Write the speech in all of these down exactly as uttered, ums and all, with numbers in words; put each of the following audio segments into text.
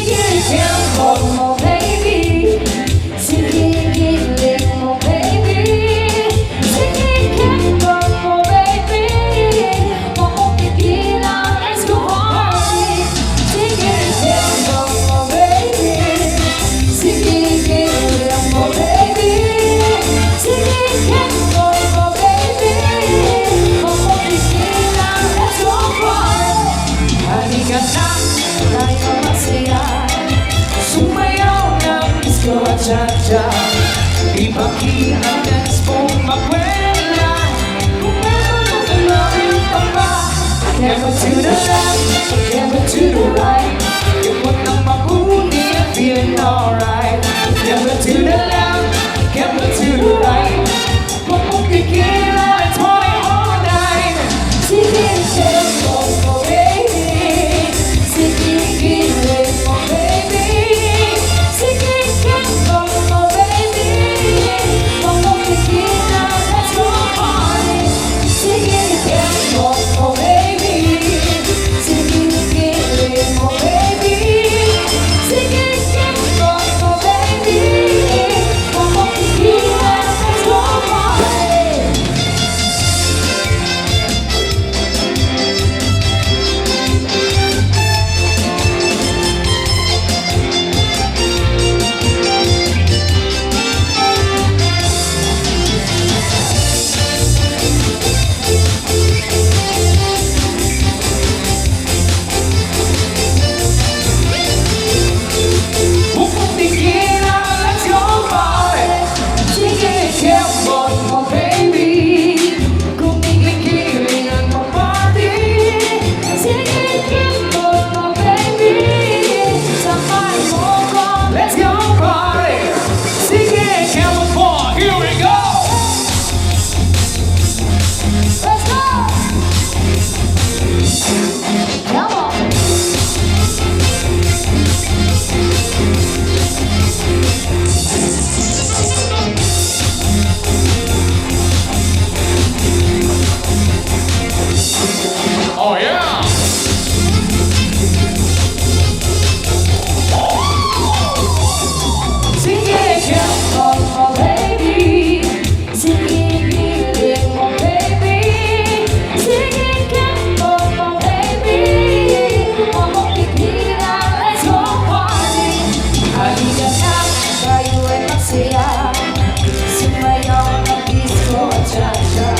Sige, kembot mo, baby. Sige, giling mo, baby. Sige, kembot mo, baby. Huwag mong pigilan, let's go party. Sige, kembot mo, baby. Sige, giling mo, baby. Sige, kembot mo, baby. Huwag mong pigilan, let's go party. Halika na, tayo masaya. Sumayaw ng disco at cha-cha. Ipakita ang dance mong makwela. Kumpleto na ang aming pamba. Kembot to the left, kembot to the right. Kembot ng mabuti at feeling alright. Kembot to the left, kembot to the right. Huwag mong pigilan, let's party all night. Sige, kembot mo, baby. Sige, giling mo, baby. Sige, kembot mo, baby. Huwag mong pigilan, let's go party. Sige, kembot mo, baby. Sige, giling mo, baby. Sige, kembot mo, baby. Huwag mong pigilan, let's go party. Huwag mong pigilan, let's go party. Sige, kembot mo, baby. Kumikiling ang party. Sige, kembot mo, baby. Sabay mo ko. Let's go party. Sige, kembot mo. Here we go. Let's go. Come on. Oh, yeah. Sige, kembot mo, baby. Sige, giling mo, baby. Sige, kembot mo, baby. Huwag mong pigilan, let's go party. Halika na, tayo ay magsaya. Sumayaw ng disco at cha-cha.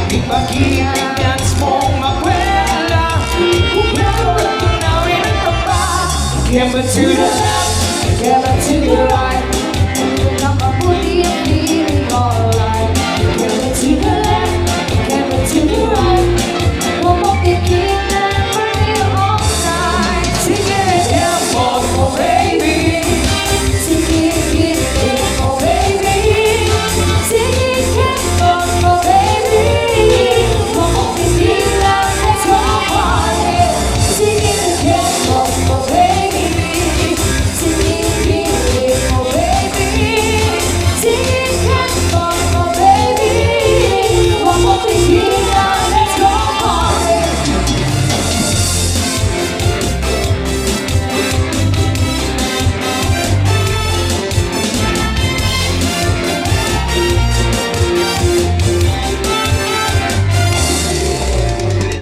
Ipakita ang dance mong makwela. Kumpleto na ang awit at pamba. Kembot to the left, kembot to the right.